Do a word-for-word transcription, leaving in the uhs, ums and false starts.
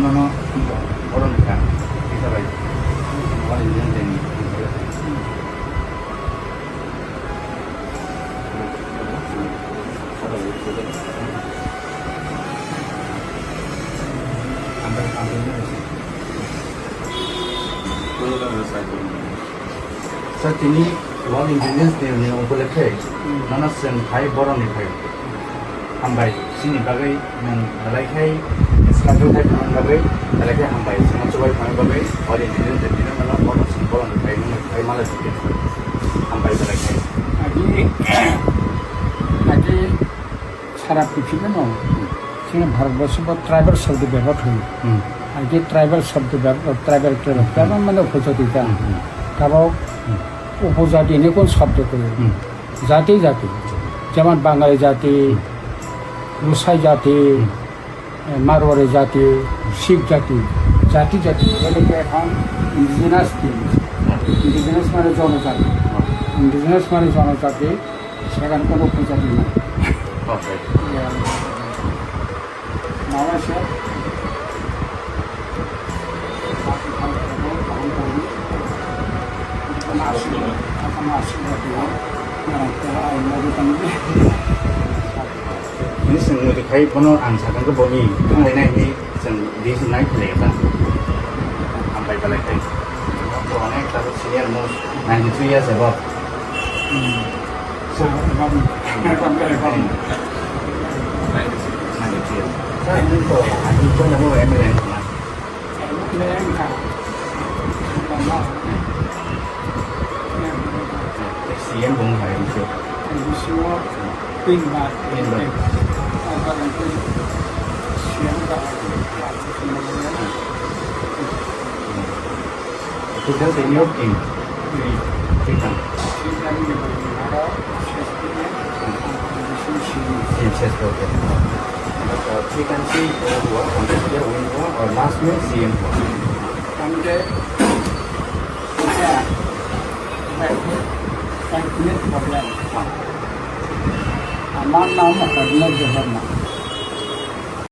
Nono borok ni kha, kisa bai. All Indian Day ni. Sir, tini World Independence Day ni upolokhe nono chwng phai borok ni phai. Hambai, chini bagwi nwng belai khai struggle khai thangna bagwi, belai khai hambai, chwngno chubai thangna bagwi, ori nini je tini mano borok chini bolong khai nung khai mala jodi. Hambai belai khai. Agi, agi sara pithibino chini Bharatborso bo tribal shobdo bebohar khaio. Hmm. Agi tribal shobdo bebohar, tribal, tribal, tribal mane upojati ta. Hmm, hmm. Tabok upojati hinwi kun shobdo khaio. Hmm. Jati jati, jemon Bangali jati, Lusai jati, eh, Marwari jati, Sikh jati, jati jati, এটাকে এখন indigenous things। Indigenous মানে জনজাতি। Indigenous মানে জনজাতি, সেখানে কোনো উপজাতি নেই। Okay. Yeah. Malaysia. Ini seng muitu khai bono ang sakang ke boni, ang lainai ni seng di nai khlai ta. Hambai belai khai. Onek taru senior most ninety three years above. Hmm. So, above. Ninety three years. Sir, ini to, ini to namo M L A na. M L A ka. C M bung hai itu. Bisingo tin ba. Tin ba. Apa itu? C M ka. Total tenure ten. Ten. Yes, yes, okay. But, uh, three country, uh, हुआ, कौन सा हुआ, और last में C M हुआ। আমার নাম হরনাথ দেববর্মা।